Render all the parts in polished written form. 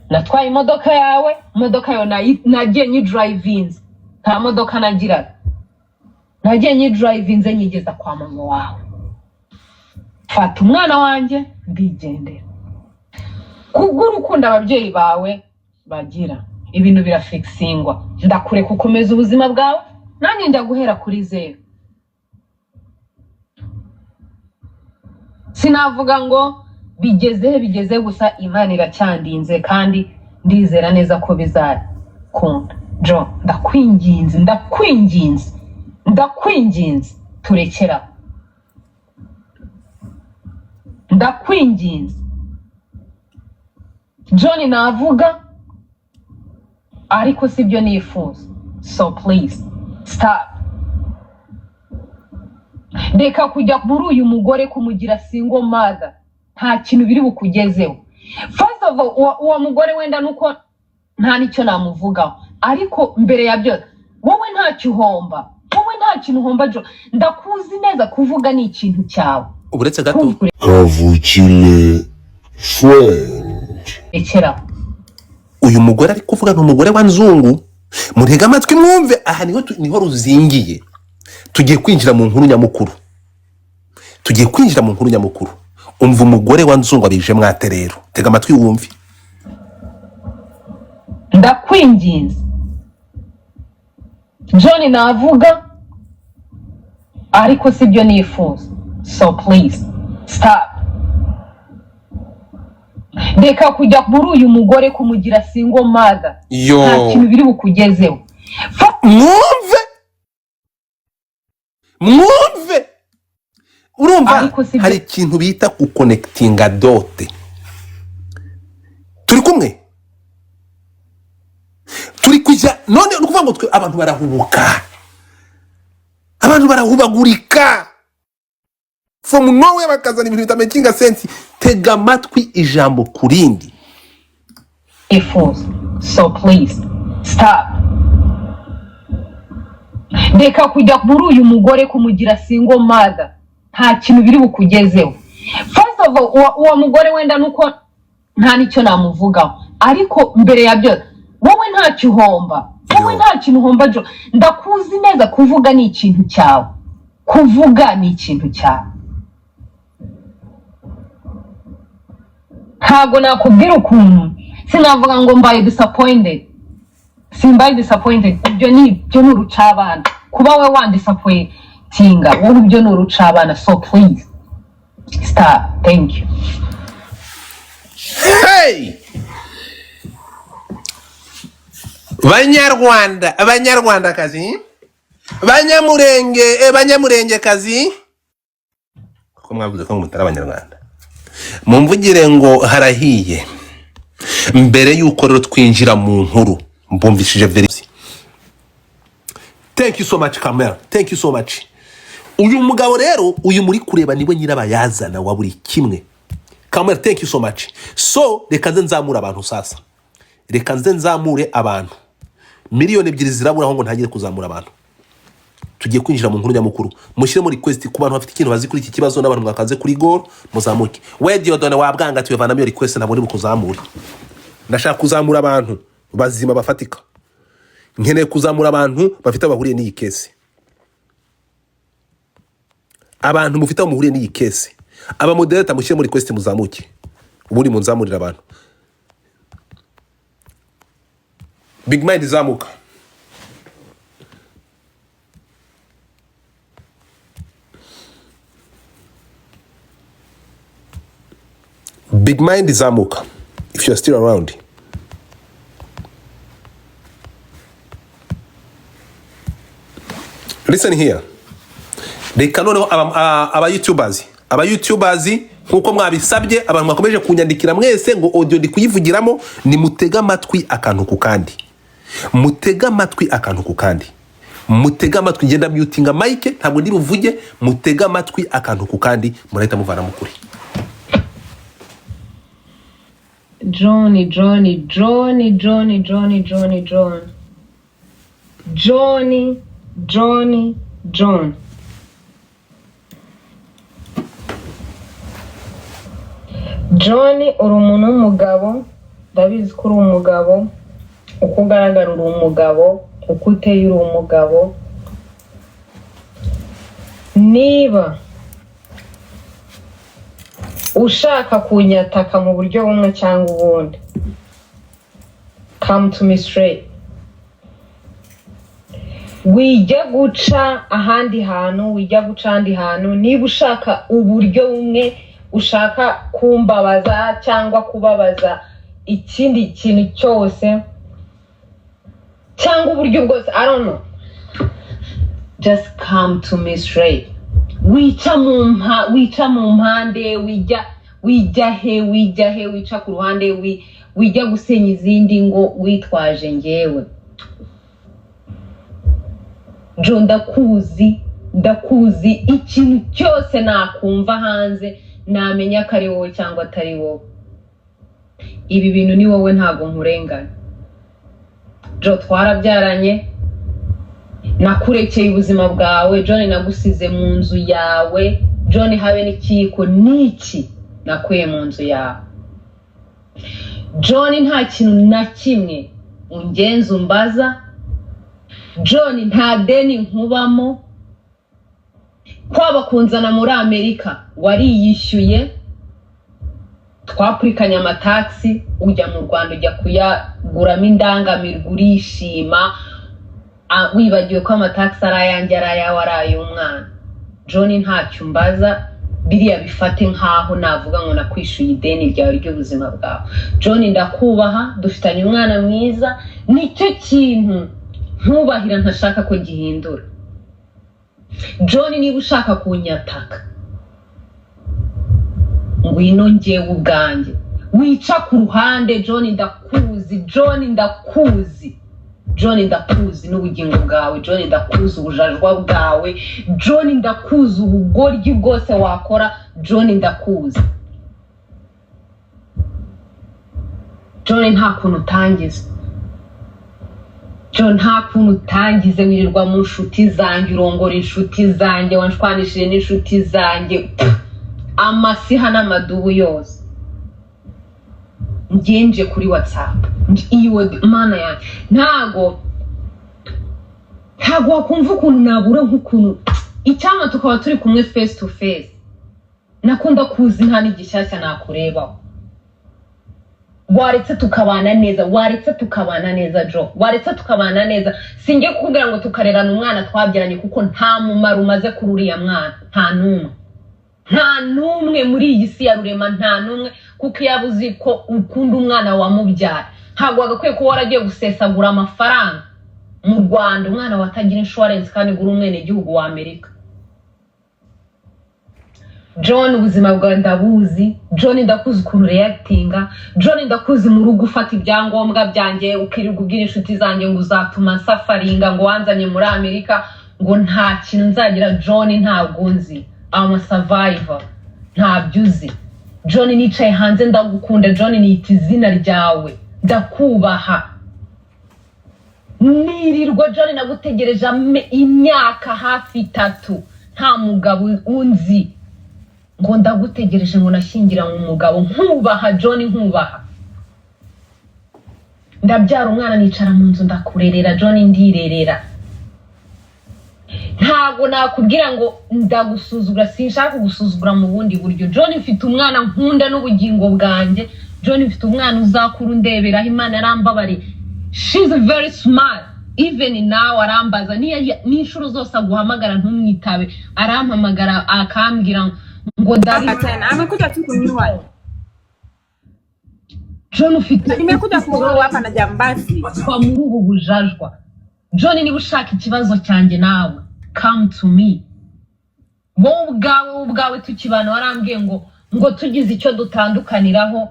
Natwaye imodoka yawe, imodoka yawe nagiye nyidrivinze, nta modoka nagiraga, nagiye nyidrivinze nyigeza kwa mama wawe, fata umwana wanjye ndigendera. Kubw'urukundo ababyeyi bawe bagira, ibintu birafikisingwa, ndakureka ukomeza ubuzima bwawe, nanjye njya guhera kuri zeru. Sinavuga ngo bigeze he bigeze, gusa Imana iracyandinze kandi ndizera neza ko bizakunda. Jo, ndakwinginze, ndakwinginze, ndakwinginze, turekeraho, ndakwinginze. John navuga ariko sibyo nifuza, so please stop. Reka kujya muri uyu mugore kumugira single mother, nta kintu biri bukugezeho. First of all, uwo mugore wenda nuko nta nicyo namuvugaho, ariko mbere ya byose wowe ntacyo uhomba, wowe nta kintu uhomba. Jo, ndakuzi neza, kuvuga ni ikintu cyawe. Uretse gato. Kavukire Friend. Rekeraho. Uyu mugore ari kuvuga ni umugore wa Nzungu. Mutege amatwi mwumve, aha niho niho ruzingiye. Tugiye kwinjira mu nkuru nyamukuru, tugiye kwinjira mu nkuru nyamukuru. Umva umugore wa Nzungu abije mwate rero, tega amatwi wumve. Ndakwinginze John, navuga ariko sibyo nifuza, so please stop. Reka kujya muri uyu mugore kumugira single mother, yo nta kintu biri bukugezeho. Mwumve, mwumve, urumva Ariko sibyo. Hari ikintu bita guconnectinga dots. Turi kumwe, turi kujya none. Ni ukuvuga ngo twe abantu barahubuka, abantu barahubagurika from nowhere, bakazana ibintu bitamakinga sense. Tega amatwi ijambo ku rindi. Nifuza, so please stop. Reka kujya muri uyu mugore kumugira single mother, nta kintu biri bukugezeho. First of all, uwo mugore wenda nuko nta nicyo namuvugaho, ariko mbere ya byose wowe ntacyo uhomba, wowe Yo. nta kintu uhomba. Jo, ndakuzi neza, kuvuga ni ikintu cyawe, kuvuga ni ikintu cyawe. Ntabwo nakubwira ukuntu, sinavuga ngo mbaye disappointed, simbaye disappointed. Ibyo ni urucabana kuba we wandisappointinga wowe, ibyo ni urucabana, so please stop, thank you. Hey! Banyarwanda, banyarwandakazi, banyamurenge, banyamurengekazi, kuko mwavuze ko mutari abanyarwanda, mumvugire ngo harahiye. Mbere y'uko rero twinjira mu nkuru, mbumvishije very, thank you so much Kamera, thank you so much. Uyu mugabo rero, uyu muri kureba, niwe nyirabayazana wa buri kimwe. Kamera, thank you so much. So reka nze nzamure abantu sasa, reka nze nzamure abantu. 2 miliyoni ziraburaho ngo ntangire kuzamura abantu. Tugiye kwinjira mu nkuru nyamukuru. Mushyiremo request ku bantu bafite ikintu bazi kuri iki kibazo, n'abantu mwakanze kuri goal muzamuke. We Diodone wabwanga, tuyavanamo iyo request, ntabwo ndi bukuzamure. Ndashaka kuzamura abantu bazima bafatika. Nkeneye kuzamura abantu bafite aho bahuriye n'iyi case, abantu mufite aho muhuriye n'iyi case. Abamoderator, mushyire muri request muzamuke, ubundi munzamurire abantu. Big Mind, zamuka. Big Mind, zamuka if you are still around. Listen here, reka noneho aba youtubers nkuko mwabisabye, abantu mwakomeje kunyandikira mwese ngo audio ndi kuyivugiramo, nimutege amatwi akantu ku kandi, mutege amatwi akantu ku kandi, mutege amatwi. Ngenda mutinga mic, ntabwo ndi buvuge. Mutege amatwi akantu ku kandi, murahita muvanamo ukuri. John, John, John, John, John, John, John, John, John, John, John, uri umuntu w'umugabo. Ndabizi ko uri umugabo. Uko ugaragara uri umugabo, uko uteye uri umugabo. Niba ushaka kunyataka mu buryo bumwe cyangwa ubundi, come to me straight. Wijya guca ahandi hantu, wijya guca ahandi hantu. Niba ushaka uburyo bumwe ushaka kumbabaza cyangwa kubabaza ikindi kintu cyose cyangwa uburyo bwose, I don't know, just come to me straight. Wica mu mpande, wijya he, wijya he, wica ku ruhande, wijya gusenya izindi ngo witwaje njyewe. Jo, ndakuzi, ndakuzi. Ikintu cyose nakumva hanze namenya ko ari wowe cyangwa atari wowe. Ibi bintu ni wowe, ntabwo nkurengana. Jo, twarabyaranye, nakurekeye ubuzima bwawe. John, nagusize mu nzu yawe. John, habe n'ikiyiko n'iki nakuye mu nzu yawe. John, nta kintu na kimwe ungenza umbaza. John, nta deni nkubamo. Kwaba kunzana muri Amerika wariyishyuye, twapurikanye amataxes, ujya mu Rwanda ujya kuyaguramo indangamirwa, urishima, wibagiwe ko amataxes ari ayanjye, ari ayawe, ari ay'umwana. John, ntacyo umbaza. Biriya bifate nk'aho navuga ngo nakwishyuye ideni ryawe ry'ubuzima bwawe. John, ndakubaha, dufitanye umwana mwiza, nicyo kintu nkubahira ntashaka ko gihindura. John, niba ushaka kunyataka, ngwino njyewe ubwanjye, wica ku ruhande. John, ndakuzi. John, ndakuzi. John, ndakuzi n'ubugingo bwawe. John, ndakuzi ubujajwa bwawe. John, ndakuzi ubugoryi bwose wakora. John, ndakuzi. John, nta kuntu utangiza. John, nta kuntu utangize. Wirirwa mu nshuti zanjye, urongora inshuti zanjye, wanshwanishije n'inshuti zanjye. Pff, amasiha n'amadubu yose ngenje kuri WhatsApp. Iyo mana yanjye, ntago wakumva ukuntu nabura nk'ukuntu icyama tukaba turi kumwe face to face. Nakunda kuzi, nta n'igishyashya nakurebaho. Waretse tukabana neza, waretse tukabana neza. Jo, waretse tukabana neza. Singiye kukubwira ngo tukarerana umwana twabyaranye, kuko nta mumaro umaze kuri uriya mwana, nta n'umwe, nta n'umwe muri iyi si ya rurema, nta n'umwe. Kuko iyo uzi ko ukunda umwana wamubyara, ntabwo wagakwiye kuba waragiye gusesagura amafaranga mu Rwanda, umwana watagira insurance kandi uri umwenegihugu wa Amerika. John, ubuzima bwawe ndabuzi. John, ndakuzi ukuntu reactinga. John, ndakuzi mu rugo ufata ibyangombwa byanjye, ukirirwa ubwira inshuti zanjye ngo uzatuma nsufferinga, ngo wanzanye muri Amerika, ngo nta kintu nzagira. John, ntabwo nzi, I'm a survivor, ntabyo uzi. John, nicaye hanze ndagukunda. John, nita izina ryawe, ndakubaha, nirirwa. John, nagutegereje imyaka hafi 3, nta mugabo unzi, ngo ndagutegereje, ngo nashyingiranywe umugabo. Nkubaha, John, nkubaha. Ndabyara umwana, nicara mu nzu, ndakurerera. John, ndirerera. Ntabwo nakubwira ngo ndagusuzugura, sinshaka kugusuzugura mu bundi buryo. John, mfite umwana nkunda n'ubugingo bwanjye. John, mfite umwana uzakura undeberaho. Imana yarambabariye. She's very smart. Even now arambaza n'inshuro zose aguhamagara ntumwitabe, arampamagara akambwira ngo ndari Tena amekuja tu kunyua. John, ufite Nimekuja kuoa hapa na jambazi. Va muri ubu bujajwa. John, niba ushaka ikibazo cyanjye nawe, come to me. Wowe ubwawe, wowe ubwawe tukibana warambwiye ngo tugize icyo dutandukaniraho,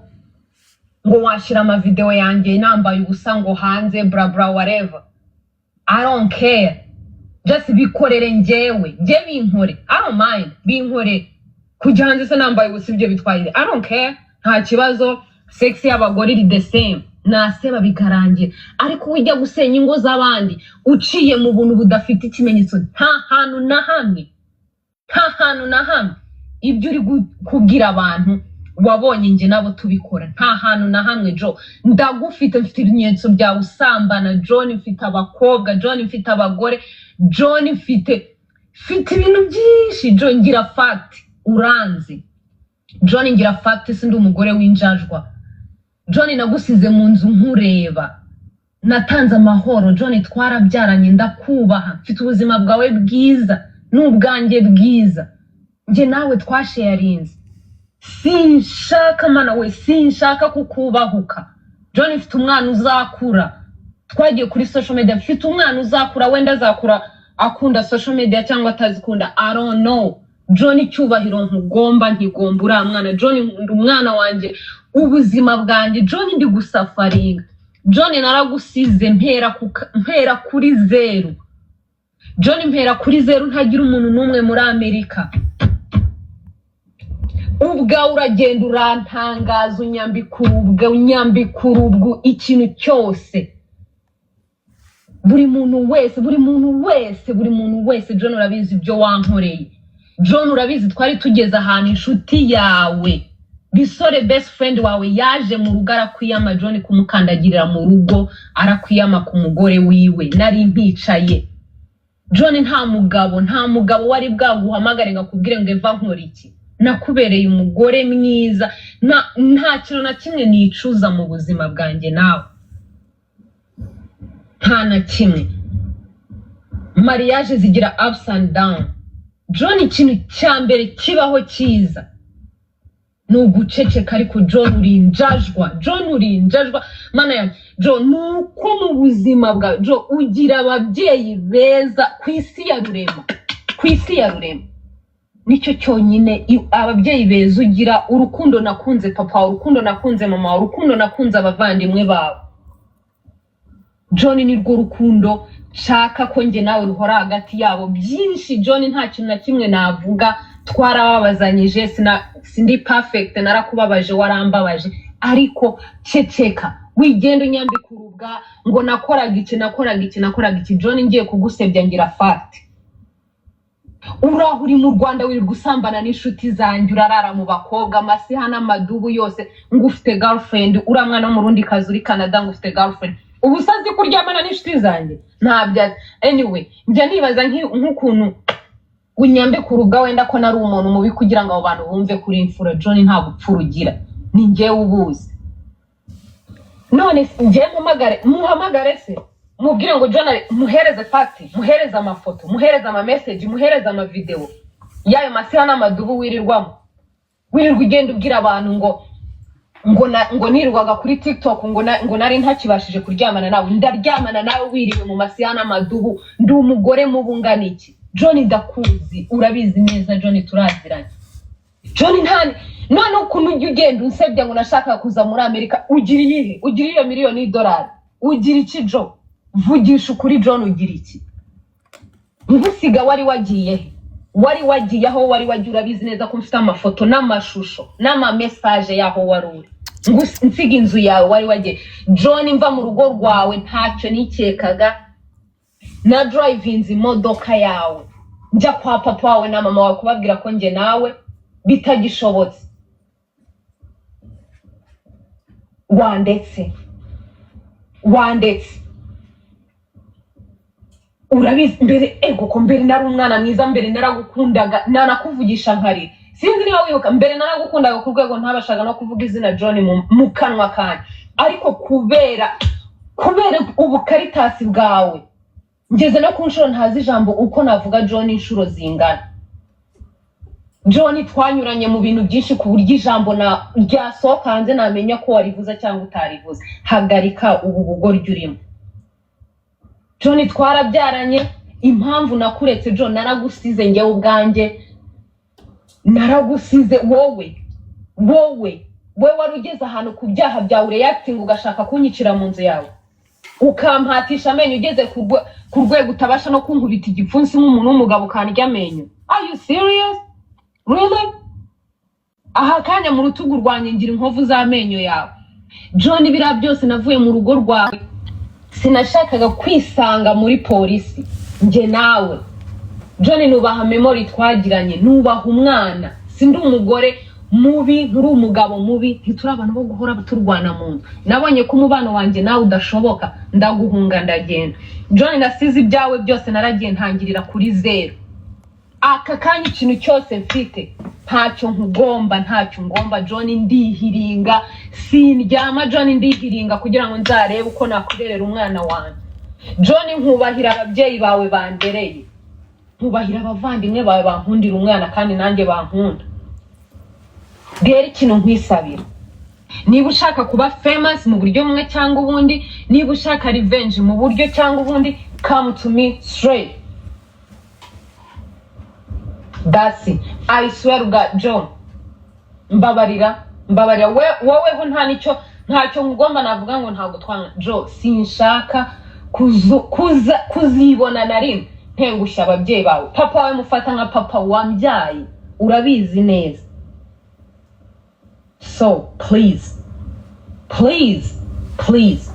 ngo washyira amavideo yanjye nambaye ubusa ngo hanze, bla bla, whatever. I don't care, just bikorere njyewe, njye binkore, I don't mind. Binkore kujya hanze se nambaye ubusa, ibyo bitwaye? I don't care, nta kibazo. Sex y'abagore iri the same, naseba bikarangira. Ariko ujya gusenya ingo z'abandi uciye mu buntu budafite ikimenyetso, nta hantu na hamwe, nta hantu na hamwe ibyo uri kubwira abantu Wabonye njye nabo tubikora, nta hantu na hamwe. Jo, ndagufite, mfite ibimenyetso byawe usambana. John, mfite abakobwa. John, mfite abagore. John, mfite ibintu byinshi. John, ngira fact, uranzi. John, ngira fact, sindi umugore w'injajwa. John, nagusize mu nzu nkureba, natanze amahoro. John, twarabyaranye, ndakubaha, mfite ubuzima bwawe bwiza n'ubwanjye bwiza. Njye nawe twasharinze. Sinshaka, mana we, sinshaka kukubahuka. John, mfite umwana uzakura. Twagiye kuri social media, mfite umwana uzakura, wenda azakura akunda social media cyangwa atazikunda, I don't know. John, icyubahiro nkugomba ntigomba uriya mwana. John, nkunda umwana wanjye, ubuzima bwanjye. John, ndi gusufferinga. John, naragusize, mpera kuri zeru. John, mpera kuri zeru, ntagira umuntu n'umwe muri Amerika. Ubwawe uragenda urantangaza, unyambika urubwa, unyambika urubwo, ikintu cyose, buri muntu wese, buri muntu wese, buri muntu wese. John, urabizi ibyo wankoreye. John, urabizi, twari tugeze ahantu inshuti yawe bisore, best friend wawe, yaje mu rugo arakwiyama. John, kumukandagirira mu rugo, arakwiyama ku mugore wiwe, nari mpicaye. John, nta mugabo, nta mugabo wari bwaguhamagare ngo akubwire ngo: "Eva, nkora iki?" Nakubereye umugore mwiza, nta kintu na kimwe nicuza mu buzima bwanjye nawe, nta na kimwe. Mariage zigira ups and down. John, ikintu cya mbere kibaho cyiza ni uguceceka. Ariko John, uri injajwa. John, uri injajwa, mana yanjye. John, ni uko mu buzima bwawe, John, ugira ababyeyi beza ku isi ya Rurema, ku isi ya Rurema nicyo cyonyine, ababyeyi beza ugira. Urukundo nakunze papa wawe, urukundo nakunze mama wawe, urukundo nakunze abavandimwe bawe, John, ni rwo rukundo nshaka ko njye nawe ruhora hagati yabo. Byinshi, John, nta kintu na kimwe navuga. Twarababazanyije, sindi perfect, narakubabaje, warambabaje, ariko ceceka, wigenda unyambika urubwa ngo nakoraga iki, nakoraga iki, nakoraga iki. John, ngiye kugusebya, ngira fact. Uraho uri mu Rwanda, wirirwa usambana n'inshuti zanjye, urarara mu bakobwa amasiha n'amadubu yose, ngo ufite girlfriend. Uriya mwana w'Umurundi kazi uri Canada, ngo ufite girlfriend. Ubu usazi kuryamana n'inshuti zanjye, ntabyo azi. Anyway, njya nibaza nk'ukuntu unyambe ku rubwa, wenda ko nari umuntu mubi, kugira ngo abo bantu bumve kuri imfura. John, nta bupfura ugira, ni njyewe ubuzi. None njyewe mpamagare, muhamagare se, mubwire ngo John muhereze fact, muhereze amafoto, muhereze amameseji, muhereze amavidewo y'ayo masiha n'amadubu wirirwamo, wirirwa ugenda ubwira abantu ngo nirirwaga kuri TikTok, ngo nari ntakibashije kuryamana nawe. Ndaryamana nawe wiriwe mu masiha n'amadubu? Ndi umugore mubu ungana iki? John, ndakuzi, urabizi neza. John, turaziranye. John, nta none ukuntu ujya ugenda unsebya ngo nashakaga kuza muri Amerika, ugira iyihe? Ugira iyo miliyoni y'idolari? Ugira iki, Jo? Vugisha ukuri, John, ugira iki? Ngusiga wari wagiye he? Wari wagiye aho wari wagiye, urabizi neza ko mfite amafoto n'amashusho n'amamesaje y'aho wari uri. Nsiga inzu yawe, wari wagiye. John, mva mu rugo rwawe ntacyo nikekaga, na drivinze imodoka yawe njya kwa papa wawe na mama wawe kubabwira ko njye nawe bitagishobotse. Wandetse, wandetse. Urabizi, mbere, ego ko mbere nari umwana mwiza, mbere naragukundaga, nanakuvugisha nkarira. Sinzi niba wibuka, mbere naragukundaga ku rwego ntabashaga no kuvuga izina John mu kanwa kanjye. Ariko kubera ubukaritasi bwawe, ngeze no ku nshuro ntazi ijambo uko navuga John inshuro zingana. John, twanyuranye mu bintu byinshi ku buryo ijambo na ryasohoka hanze namenya ko warivuze cyangwa utarivuze. Hagarika ubu bugoryi urimo. John, twarabyaranye. Impamvu nakuretse, John, naragusize njyewe ubwanjye, naragusize. Wowe we wari ugeze ahantu ku byaha byawe ureactinga, ugashaka kunyicira mu nzu yawe, ukampatisha amenyo, ugeze ku rwego utabasha no kunkubita igipfunsi nk'umuntu w'umugabo, ukandya amenyo. Are you serious, really? Aha kanya mu rutugu rwanjye ngira inkovu z'amenyo yawe. John, biriya byose, navuye mu rugo rwawe, sinashakaga kwisanga muri polisi njye nawe. John, nubaha memory twagiranye, nubaha umwana. Sindi umugore Mubi, nturi umugabo mubi. Ntituri abantu bo guhora turwana mu nzu. Nabonye ko umubano wanjye nawe udashoboka, ndaguhunga, ndagenda. John, nasize ibyawe byose, naragiye, ntangirira kuri zeru. Aka kanya ikintu cyose mfite, ntacyo nkugomba, ntacyo ngomba. John, ndihiringa, sindyama. John, ndihiringa kugira ngo nzarebe uko nakurerera umwana wanjye. John, nkubahira ababyeyi bawe bandereye, nkubahira abavandimwe bawe bankundira umwana kandi nanjye bankunda. Rero ikintu nkwisabira, niba ushaka kuba famous mu buryo bumwe cyangwa ubundi, niba ushaka revenge mu buryo cyangwa ubundi, come to me straight. That's it. I swear to God, John, mbabarira, mbabarira. We woweho nta nicyo, ntacyo ngomba navuga ngo ntabwo twanga. Joe, sinshaka kuzibona na rimwe ntengushya ababyeyi bawe. Papa wawe mufata nka papa wambyaye, urabizi neza. So please, please, please,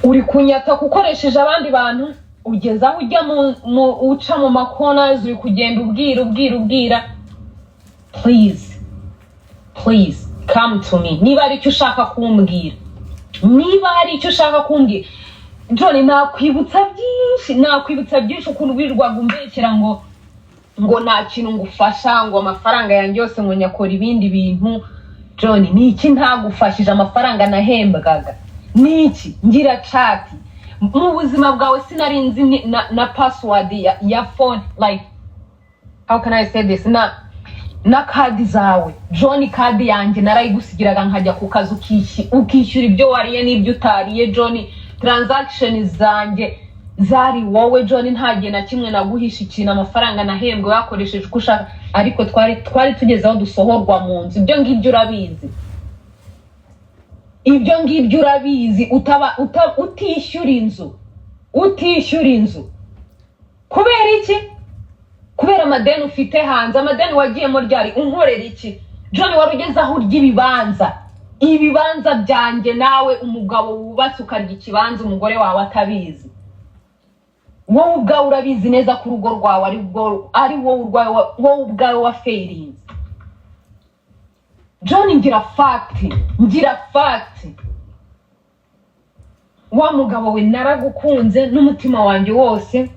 uri kunyataka ukoresheje abandi bantu, ugeze aho ujya mu uca mu makona, uri kugenda ubwira, ubwira, ubwira. Please, please, come to me niba hari icyo ushaka kumbwira, niba hari icyo ushaka kumbwira. John, nakwibutsa byinshi, nakwibutsa byinshi, ukuntu wirirwaga umbeshyera ngo nta kintu ngufasha, ngo amafaranga yanjye yose ngo nyakora ibindi bintu. John, ni iki ntagufashije? Amafaranga nahembwaga ni iki? Ngira chat mu buzima bwawe, sinari nzi na password ya phone. Like, how can I say this? Na card zawe, John, card yanjye narayigusigiraga nkajya ku kazi, ukishyura ibyo wariye n'ibyo utariye. John, transaction zanjye zari wowe. John, nta gihe na kimwe naguhisha ikintu. Amafaranga nahembwe wakoresheje uko ushaka, ariko twari tugeze aho dusohorwa mu nzu. Ibyo ngibyo urabizi, ibyo ngibyo urabizi. Utaba utishyura inzu, utishyura inzu kubera iki? Kubera amadeni ufite hanze. Amadeni wagiyemo ryari? Unkorera iki, John? Wari ugeze aho urya ibibanza, ibibanza byanjye nawe. Umugabo wubatse ukarya ikibanza umugore wawe atabizi? Wowe ubwawe urabizi neza ko urugo rwawe ari wowe urwawe, wowe ubwawe wa failinze. John, ngira fact, ngira fact. Wa mugabo we, naragukunze n'umutima wanjye wose.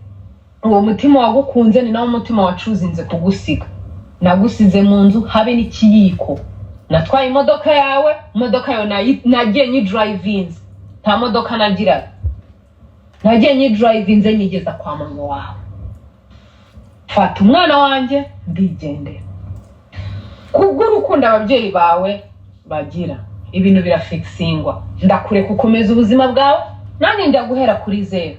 Uwo mutima wagukunze ni nawo mutima wacuzinze kugusiga. Nagusize mu nzu, habe n'ikiyiko. Natwaye imodoka yawe, imodoka yawe nagiye nyidrivinze, nta modoka nagiraga. Nagiye nyidrivinze, nyigeza kwa mama wawe, fata umwana wanjye, ndigendera. Kubw'urukundo ababyeyi bawe bagira, ibintu birafixingwa, ndakureka ukomeza ubuzima bwawe, nanjye njya guhera kuri zeru.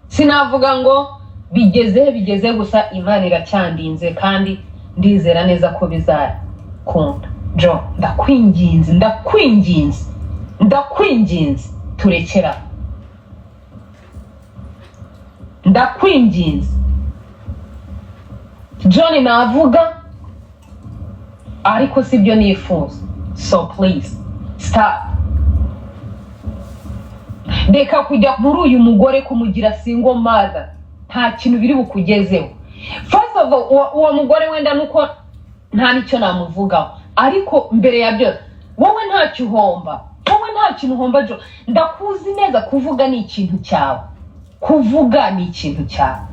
Sinavuga ngo bigeze, bigeze gusa Imana iracyandinze kandi ndizera neza ko bizakunda. Jo, ndakwinginze, ndakwinginze, ndakwinginze, turekera. Ndakwinginze, John. Navuga ariko sibyo nifuza, so please stop. Reka kujya muri uyu mugore kumugira single mother, nta kintu biri bukugezeho. First of all, uwo mugore wenda nuko nta nicyo namuvugaho, ariko mbere ya byose wowe ntacyo uhomba, wowe nta kintu uhomba. Jo, ndakuzi neza, kuvuga ni ikintu cyawe, kuvuga ni ikintu cyawe.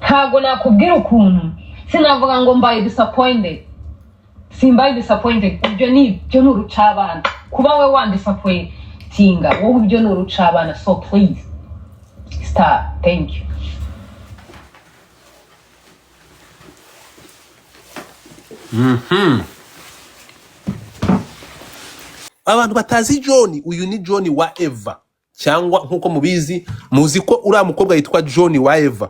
Ntabwo nakubwira ukuntu, sinavuga ngo mbaye disappointed, simbaye disappointed. Ibyo ni urucabana. Kuba we wandisappointinga wowe, ibyo ni urucabana. So please stop, thank you. Abantu batazi John, uyu ni John wa Eva, cyangwa nk'uko mubizi, muzi ko uriya mukobwa yitwa John wa Eva,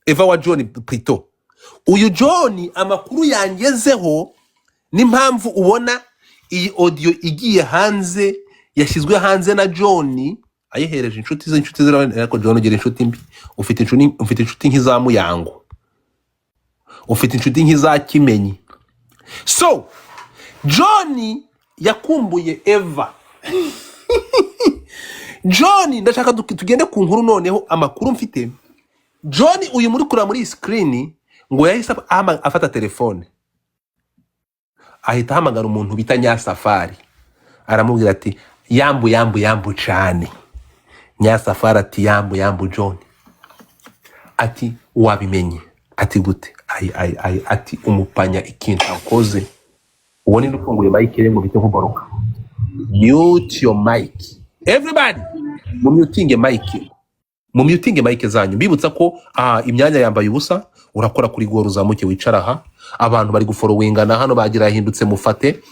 Eva wa John plutôt. Uyu John, amakuru yangezeho n'impamvu ubona iyi audio igiye hanze, yashyizwe hanze na John ayihereje inshuti ze, inshuti ze. Ariko John, ugira inshuti mbi, ufite inshuti nk'iza Muyango, ufite inshuti nk'iza Kimenyi. So John yakumbuye Eva. John, ndashaka tugende ku nkuru noneho. Amakuru mfite, John uyu muri kureba muri iyi screen, ngo yahise afata telefone, ahita ahamagara umuntu bita Nyasafari, aramubwira ati: "Yambu, yambu, yambu cane." Nyasafari ati: "Yambu, yambu, John." Ati: "Wabimenye?" Ati: "Gute?" Ayi ayi ayi, ati: "Umupanya ikintu akoze." Uwo ninde ufunguye mic ye ngo bite nkuboroka? Mute your mic, everybody, mumutinge mic, mumutinge mic zanyu. Mbibutsa ko aha imyanya yambaye ubusa. Urakora kuri goro, uzamuke, wicara aha. Abantu bari gufollowingana hano, bagira yahindutse, mufate.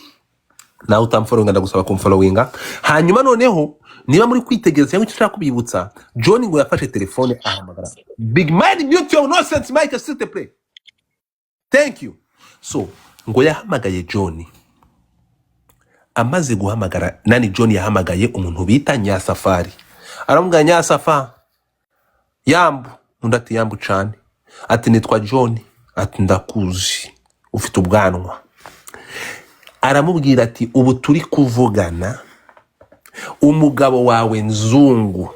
Nawe utamfollowinga, ndagusaba kumfollowinga. Hanyuma noneho niba muri kwitegereza cyangwa icyo ushaka kubibutsa, John ngo yafashe telefone ahamagara Big Man. Mute your nonsense mic, s'il te plaît, thank you. So ngo yahamagaye John, amaze guhamagara nani, John yahamagaye umuntu bita Nyasafari, aramubwira: "Nyasafa, yambu." Undi ati: "Yambu cane." Ati: "Nitwa John." Ati: "Ndakuzi, ufite ubwanwa." Aramubwira ati: "Ubu turi kuvugana, umugabo wawe Nzungu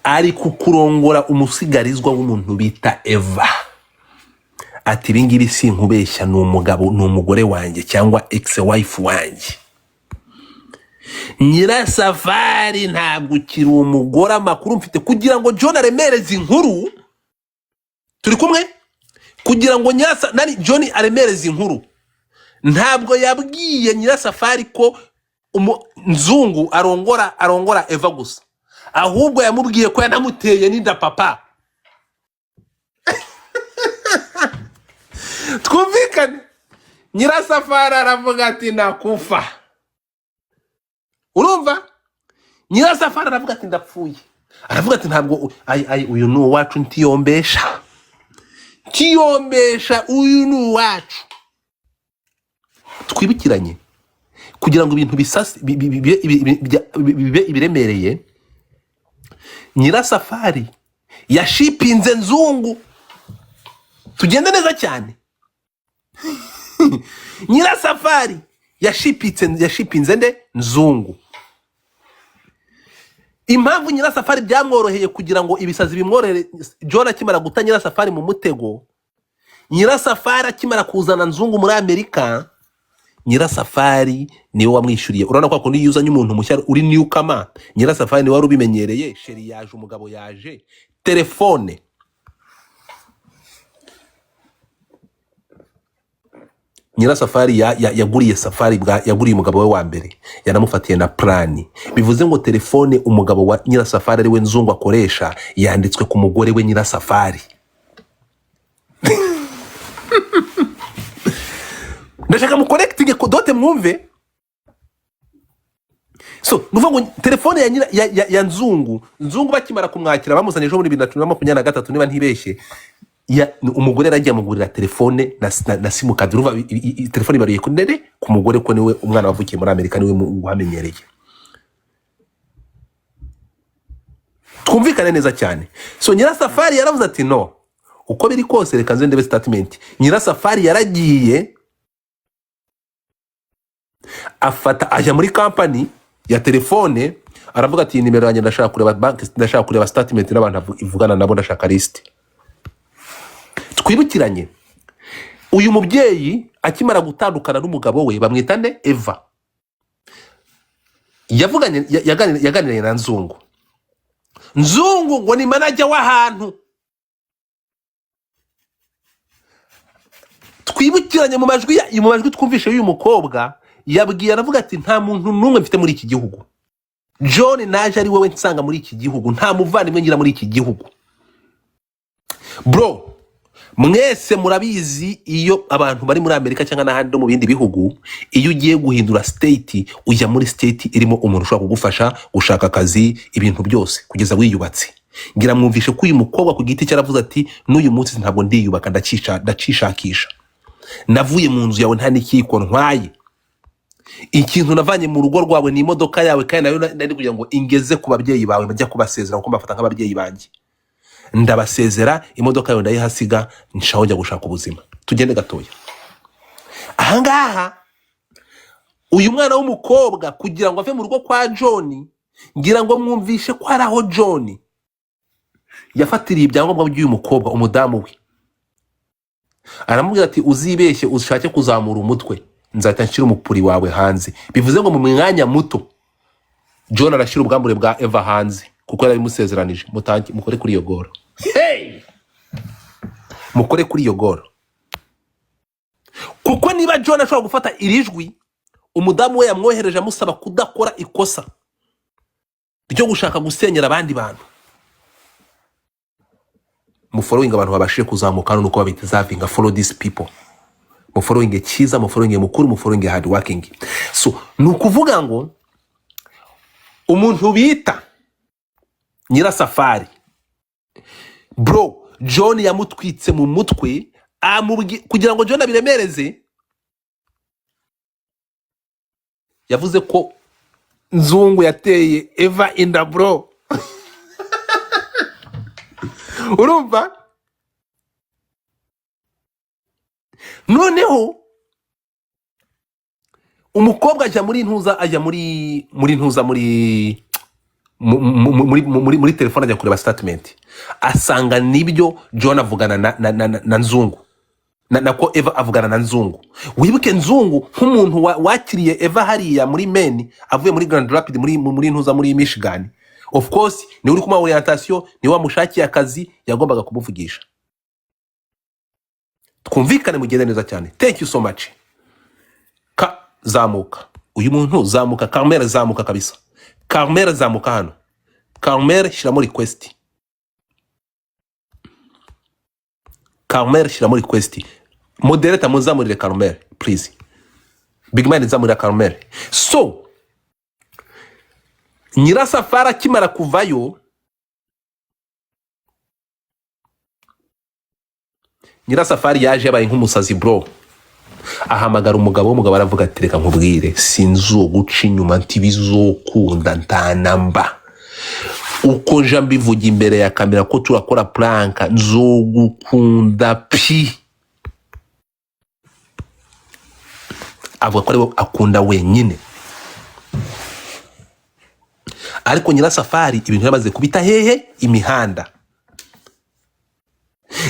ari kukurongora umusigarizwa w'umuntu bita Eva." Ati: "Ibingibi sinkubeshya, ni umugabo, ni umugore wanjye cyangwa ex wife wanjye." Nyirasafari, ntabwo ukiri umugore. Amakuru mfite, kugira ngo John aremereze inkuru, turi kumwe, kugira ngo Nyirasa nani, John aremereze inkuru, ntabwo yabwiye Nyirasafari ko Nzungu arongora Eva gusa, ahubwo yamubwiye ko yanamuteye n'inda. Papa, twumvikane. Nyirasafari aravuga ati: "Nakufa." Urumva, Nyirasafari aravuga ati: "Ndapfuye." Aravuga ati: "Ntabwo ay, ay, uyu ni uwacu, ntiyombesha, ntiyombesha, uyu ni uwacu." Twibukiranye, kugira ngo ibintu bisase bibe ibiremereye, Nyirasafari yashipinze Nzungu. Tugende neza cyane. Nyirasafari yashipinze nde? Nzungu. Impamvu Nyirasafari byamworoheye, kugira ngo ibisazi bimworohere, John akimara guta Nyirasafari mu mutego, Nyirasafari akimara kuzana Nzungu muri Amerika, Nyirasafari niwe wamwishyuriye. Urabona ko kundi iyo uzanye umuntu mushya uri newcomer, Nyirasafari niwe wari ubimenyereye. Chéri yaje, umugabo yaje, telefone Nyirasafari yaguriye safari bwa yaguriye umugabo we wa mbere, yanamufatiye na plan. Bivuze ngo telefone umugabo wa Nyirasafari, ari we Nzungu, akoresha yanditswe ku mugore we Nyirasafari. Ndashaka muconnectinge dots, mwumve. So ni ukuvuga ngo telefone ya, nyira, ya, ya, ya Nzungu, Nzungu bakimara kumwakira, bamuzanye ejo muri 2023 niba ntibeshye, umugore yaragiye amugurira telefone na simukadi. Urumva telefone ibariye ku ndende ku mugore, ko niwe umwana wavukiye muri Amerika, niwe uhamenyereye. Twumvikane neza cyane. So Nyirasafari yaravuze ati: "No, uko biri kose reka nze ndebe statement." Nyirasafari yaragiye afata, ajya muri kampani ya telefone, aravuga ati: "Iyi nimero yanjye ndashaka kureba banki, ndashaka kureba statement n'abantu ivugana nabo, ndashaka list." Twibukiranye, uyu mubyeyi akimara gutandukana n'umugabo we bamwita nde? Eva. Yavuganye yaganiriye na Nzungu. Nzungu ngo ni manager w'ahantu. Twibukiranye, mu majwi twumvishe y'uyu mukobwa, yabwiye, aravuga ati: "Nta muntu n'umwe mfite muri iki gihugu. John naje ari wowe nsanga muri iki gihugu, nta muvandimwe ngira muri iki gihugu." Bro, mwese murabizi, iyo abantu bari muri Amerika cyangwa n'ahandi no mu bindi bihugu, iyo ugiye guhindura state, ujya muri state irimo umuntu ushobora kugufasha gushaka akazi, ibintu byose, kugeza wiyubatse. Ngira mwumvishe ko uyu mukobwa ku giti cye aravuze ati: "N'uyu munsi ntabwo ndiyubaka, ndacishakisha. Navuye mu nzu yawe nta n'ikiyiko ntwaye. Ikintu navanye mu rugo rwawe ni imodoka yawe, kandi nayo nari kugira ngo ingeze ku babyeyi bawe, bajya kubasezera kuko mbafata nk'ababyeyi banjye. Ndabasezera, imodoka yawe ndayihasiga, nshaho njya gushaka ubuzima." Tugende gatoya ahangaha. Uyu mwana w'umukobwa kugira ngo ave mu rugo kwa John, ngira ngo mwumvishe ko hari aho John yafatiriye ibyangombwa by'uyu mukobwa, umudamu we aramubwira ati uzibeshye ushake kuzamura umutwe, nzahita nshyira umupuri wawe hanze. Bivuze ngo mu mwanya muto John arashyira ubwambure bwa Eva hanze kuko yarabimusezeranije. Mutange mukore kuri iyo goro. Hey! Mukore kuri iyo goro, kuko niba John ashobora gufata iri jwi umudamu we yamwohereje amusaba kudakora ikosa ryo gushaka gusenyera abandi bantu. Mufollowing abantu babashije kuzamuka hano nuko babitezavinga. Follow these people, mufollowing cyiza, mufollowing mukuru, mufollowing hard working. So ni ukuvuga ngo umuntu bita Nyirasafari, bro, John yamutwitse mu mutwe kugira ngo John abiremereze. Yavuze ko Nzungu yateye Eva inda, bro. Urumva noneho umukobwa ajya muri ntuza, ajya muri ntuza, muri muri muri telefone, ajya kureba statement, asanga nibyo John avugana na Nzungu, nako Eva avugana na Nzungu. Wibuke Nzungu nk'umuntu wakiriye Eva hariya muri Maine avuye muri Grand Rapid, muri ntuza, muri Michigan. Of course niwe uri kumuha orientation, niwe wamushakiye akazi, yagombaga kumuvugisha. Twumvikane, mugende neza cyane. Thank you so much. Ka zamuka uyu muntu, zamuka Carmel, zamuka kabisa. Carmel, zamuka hano. Carmel, shyiramo request. Carmel, shyiramo request. Moderator, muzamurire Carmel please. Big man, nzamurira Carmel. So Nyirasafari akimara kuvayo, Nyirasafari yaje yabaye nk'umusazi, bro. Ahamagara umugabo, w'umugabo aravuga ati reka nkubwire, sinzoguca inyuma, ntibizokunda, ntanamba uko nja mbivuga imbere ya kamera ko turakora planka, nzogukunda pi. Avuga ko ariwe akunda wenyine. Ariko Nyirasafari ibintu yamaze kubita hehe imihanda.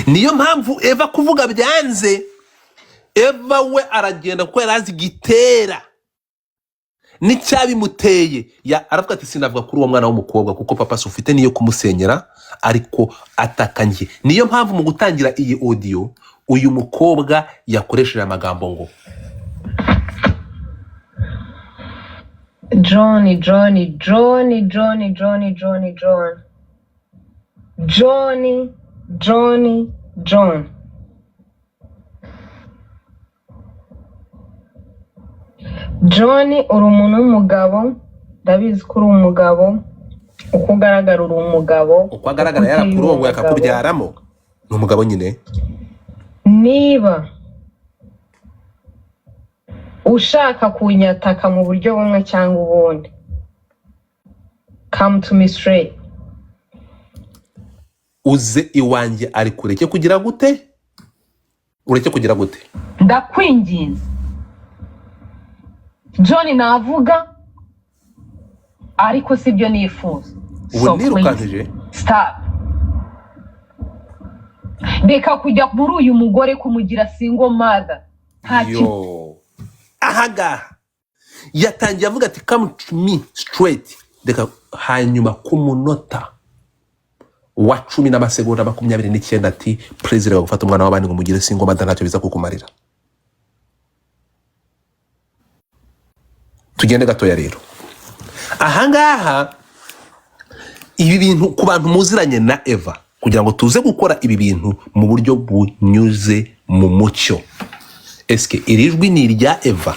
Niyo mpamvu Eva kuvuga byanze. Eva we aragenda kuko yari azi gitera n'icyabimuteye. Aravuga ati sinavuga kuri uwo mwana w'umukobwa kuko papa si ufite niyo kumusenyera, ariko ataka njye. Niyo mpamvu mu gutangira iyi audio uyu mukobwa yakoresheje amagambo ngo John, John, John, John, John, John, John, John, John, John. John, uri umuntu w'umugabo, ndabizi ko uri umugabo, uko ugaragara uri umugabo, uko uko agaragara uteye uri yarakurongoye umugabo. akakubyaramo, ni umugabo nyine. Niba ushaka kunyataka mu buryo bumwe cyangwa ubundi, come to me straight. Uze iwanjye, ariko ureke kugira gute? Ureke kugira gute? Ndakwinginze John, navuga ariko sibyo nifuza. Ubu So please nirukankije stop. Reka kujya muri uyu mugore kumugira single mother. Nta kintu. Yo, ahangaha yatangiye avuga ati come to me straight. Reka hanyuma ku munota wa 10 n'amasegonda 29 ati perezida gufata umwana w'abandi ngo mugire single mother ntacyo biza kukumarira. Tugende gatoya rero ahangaha ibi bintu ku bantu muziranye na Eva, kugira ngo tuze gukora ibi bintu mu buryo bunyuze mu mucyo. Eske iri jwi ni irya Eva?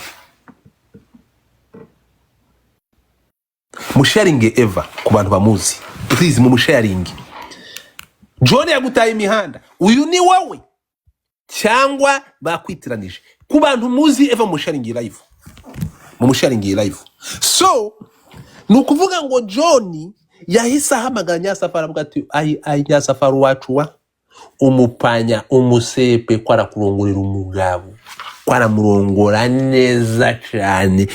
Musharinge Eva ku bantu bamuzi, please, mu musharinge. John yagutaye imihanda, uyu ni wowe cyangwa bakwitiranije? Ku bantu muzi Eva, musharinge live, mu musharinge live. So ni ukuvuga ngo John yahise ahamagara Nyasafari avuga ati ayi ayi Nyasafari wacu wa umupanya umusepe ko arakurongorera umugabo. Aramurongora neza cyane.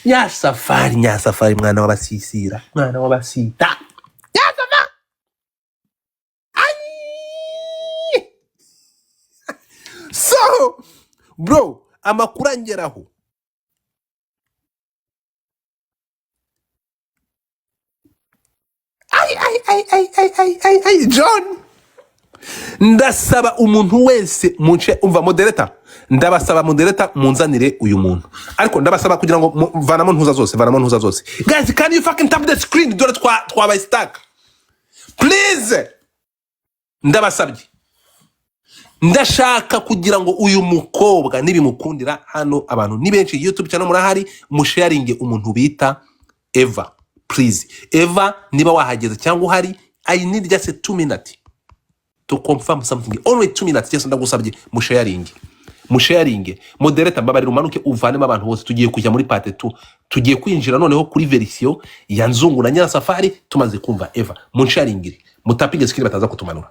Nyasafari, Nyasafari, mwana w'abasisira, mwana w'abasita, Nyasafari. Ayi! So bro, amakuru angeraho. Ay, ay, ay, ay, ay, ay, ay, ay, John, ndasaba umuntu wese munce umva moderator, ndabasaba moderator munzanire uyu muntu, ariko ndabasaba kugira ngo vanamo ntuza zose, vanamo ntuza zose. Guys, can you fucking tap the screen? Dore twabaye stuck. Please, ndabasabye, ndashaka kugira ngo uyu mukobwa nibimukundira, hano abantu ni benshi, YouTube channel murahari, musharinge umuntu bita Eva. Please, Eva, niba wahageze cyangwa uhari, I need just a 2 minutes to confirm something, only 2 minutes. Just ndagusabye musharinge, musharinge. Moderator, mbabarira umanuke uvanemo abantu bose. Tugiye kujya muri part 2, tugiye kwinjira noneho kuri version ya Nzungu na Nyirasafari tumaze kumva Eva. Munsharingire, mutapinge screen bataza kutumanura.